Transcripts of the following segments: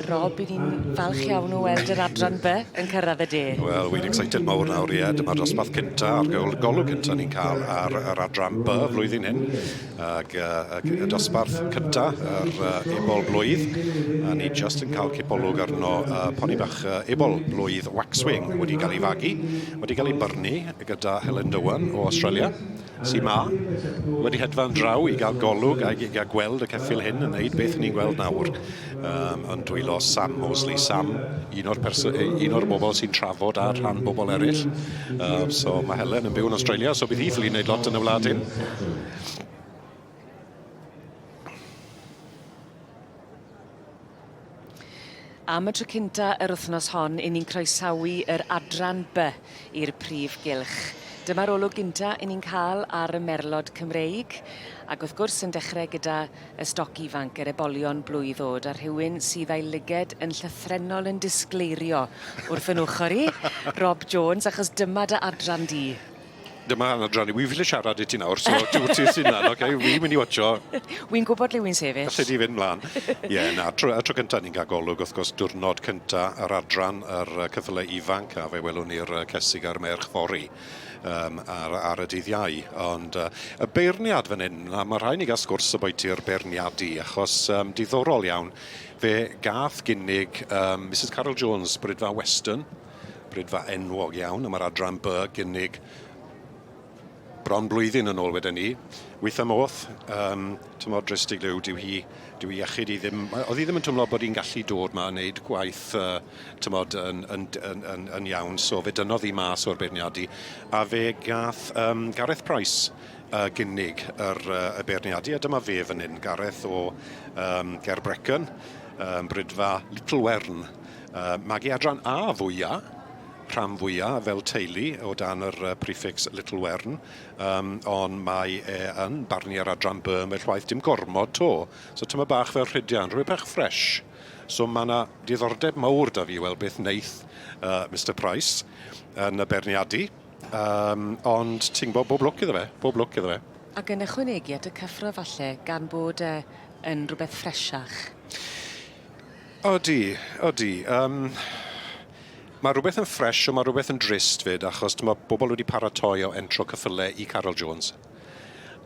Rob, i ni'n falch iawn o weld yr adran B yn cyrraedd y de. Wel, wy'n excited mawr nawr, ie. Dyma'r dosbarth cynta, a'r golwg cynta ni'n cael ar yr adran B flwyddyn hyn. Ac uh, y dosbarth cynta, yr uh, ebol blwydd. A ni just yn cael cipolwg arno uh, poni bach uh, ebol blwydd Waxwing wedi cael ei fagu, wedi cael ei byrnu gyda Helen Dowan o Australia sy 'ma wedi hedfan draw i gael golwg a i gael gweld y ceffyl hyn yn neud beth ni'n gweld nawr um, yn dwylo Sam Mosley. Sam, un o'r, un o'r bobl sy'n trafod ar rhan bobl eraill. So mae Helen yn byw yn Australia, so bydd hi ffili wneud lot yn y wlad hyn. Am y tro cynta yr wythnos hon, 'yn ni'n croesawu yr adran By i'r prif gylch. Dyma'r olwg gynta 'yn ni'n ca'l ar y merlod Cymreig, ac wrth gwrs yn dechre gyda y stoc ifanc, yr ebolion blwydd o'd, a rhywun sydd â'i lyged yn llythrennol yn disgleirio wrth 'yn ochor i, Rob Jones, achos dyma dy adran di. Dyma adran i. Wi'n ffili siarad i ti nawr, so ti ti sy'n lan, oce? Wi'n mynd i watsio. Wi'n gwybod le wi'n sefyll. Alle di fynd mlan. Ie, na, tro, y tro cynta ni'n cael golwg, wrth gwrs, diwrnod cynta yr adran, yr ceffylau ifanc, a fe welwn ni'r cesig a'r merch fory um, ar, ar y dydd Iau. Ond uh, y beirniad fan hyn, a mae rhaid ni gael sgwrs oboiti'r beirniadu, achos um, diddorol iawn, fe gath gynnig um, Mrs Carol Jones, Bridfa Weston, Bridfa enwog iawn, a mae'r adran B gynnig bron blwyddyn yn ôl wedyn ni. Weitha modd, um, tymor drist i glyw, dyw hi, dyw hi iechyd i ddim, oedd hi ddim yn twmlo bod hi'n gallu dod ma a wneud gwaith uh, tymod, yn, yn, yn, yn, yn iawn, so fe dynnodd hi mas o'r beirniadu, a fe gath um, Gareth Price uh, gynnig yr, uh, y beirniadu, a dyma fe fan hyn, Gareth o um, Ger Brecon, um, Bridfa Little Wern, Magu adran A fwya, rhan fwya fel teulu o dan yr prefix Little Wern, um, ond mae e yn barnu ar adran B ambell waith, dim gormod to. So tyma bach fel Rhydian, rhywbeth bach fresh. So mae yna diddordeb mawr da fi i weld beth wneith uh, Mr Price yn y beirniadu. Um, ond ti'n gwybod, bob lwc iddo fe, bob lwc iddo fe. Ac yn ychwanegu at y cyffro falle, gan bod e yn rhywbeth ffresiach. Odi, odi. Yym ma' rwbeth yn ffresh on' ma' rwbeth yn drist 'fyd achos t'mo' bobol wedi paratoi o entro cyffyle i Carol Jones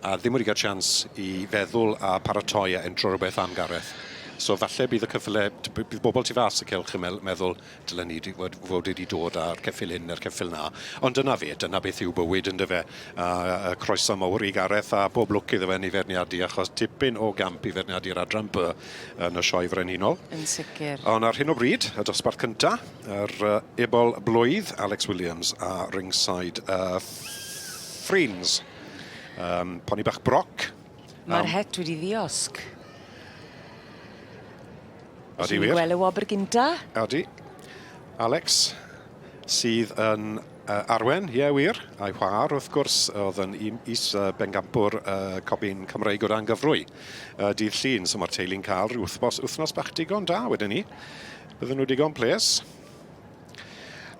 a ddim wedi ga'l chance i feddwl a paratoi a entro rwbeth am Gareth. So falle bydd y cyffyle t- by- bydd bobol tu fas y cylch yn mel- meddwl dylen ni 'di fod fod wedi dod â'r ceffyl hyn ne'r ceffyl 'na. Ond dyna fe, dyna beth yw bywyd yndyfe? A a croeso mowr i Gareth a bob lwc iddo fe yn 'i feirniadu achos tipyn o gamp i feirniadu'r adran By yn y Sioe Frenhinol. Yn sicr. Ond ar hyn o bryd, y dosbarth cynta, yr uh, Ebol Blwydd, Alex Williams a Ringside uh, Friends. Um, poni bach broc. Mae'r um, het wedi ddiosg. Odi wir. Gweld y wobr gynta. Odi. Alex, sydd yn Arwen, ie wir, a'i chwaer wrth gwrs, oedd yn is bencampwr cobyn Cymreig o dan gyfrwy dydd Llun, so mae'r teulu'n cael rhyw wythnos, wythnos bach digon da wedyn ni. Bydden nhw digon ples.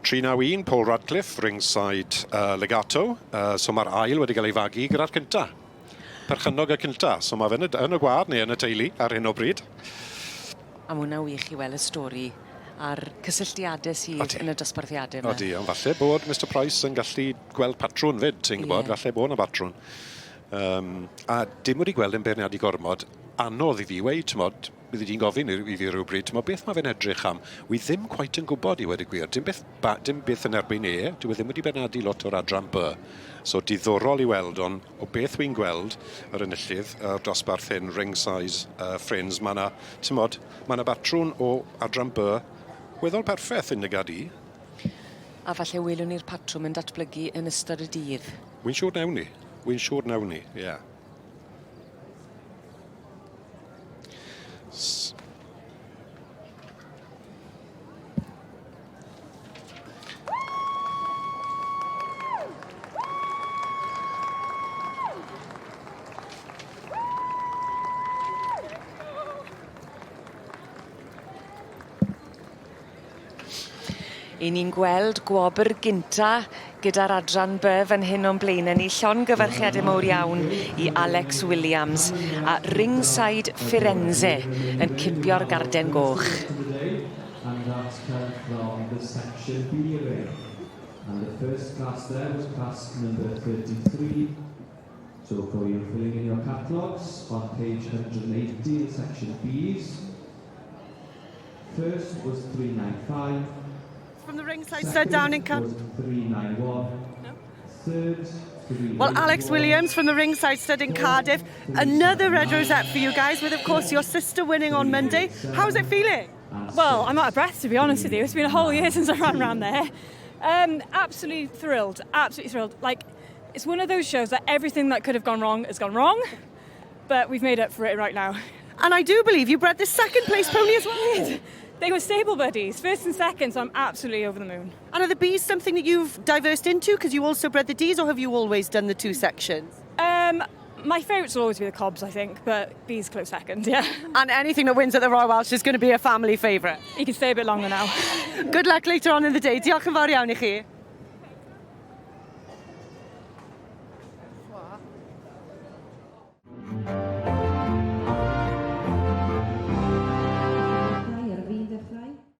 391, Paul Radcliffe, ringside uh, Legato, uh, so mae'r ail wedi cael ei fagu gyda'r cynta. Perchennog y cynta, so mae fe yn y, yn y gwad neu yn y teulu ar hyn o bryd. A ma' wnna wych i wel' y stori a'r cysylltiade sydd Odi. yn y dosbarthiade 'ma. Odi, ond falle bod Mister Price yn gallu gweld patrwn 'fyd, ti'n gwbod, falle bo' 'na batrwn. Yym, a dim wedi gweld e'n beirniadu gormod, anodd i fi weud, t'mod, byddi di'n gofyn i i fi rywbryd, t'mod, beth ma' fe'n edrych am? Wi ddim cweit yn gwbod i weud y gwir, dim beth ba- dim byth yn erbyn e, dyw e ddim wedi beirniadu lot o'r adran By. So diddorol i weld, ond o beth wi'n gweld, yr enillydd, yr dosbarth hyn, ring size uh, Friends, mae yna, ti'n mae yna batrwn o adran B weddol perffeth yn nygad i. A falle welwn ni'r patrwm yn datblygu yn ystod y dydd. Wy'n siŵr newn ni. Wy'n siŵr newn ni, ie. Yeah. I ni'n gweld gwobr gynta gyda'r adran B fan hyn o'n blaenau ni. Llongyfarchiadau mawr iawn i Alex Williams a Ringside Firenze yn cipio'r garden goch. And that's come from the section B ring. And the first class there was class number 33. So for you filling in your catalogues on page 180, the section Bs. First was 395. From the Ringside Stud down in Second was 391. Third, Well, Alex 381. Williams from the Ringside Stud in Cardiff. Another red rosette for you guys, with of course your sister winning on Monday. How's it feeling? Well, I'm out of breath, to be honest with you. It's been a whole year since I ran round there. Absolutely thrilled, absolutely thrilled. Like, it's one of those shows that everything that could have gone wrong has gone wrong, but we've made up for it right now. And I do believe you bred the second place pony as well. They were stable buddies, first and second, so I'm absolutely over the moon. And are the Bs something that you've diversed into? Because you also bred the Ds, or have you always done the two sections? My favourites will always be the cobs, I think, but bees close second, yeah. And anything that wins at the Royal Welsh is going to be a family favourite. You can stay a bit longer now. Good luck later on in the day. Diolch yn fawr iawn i chi.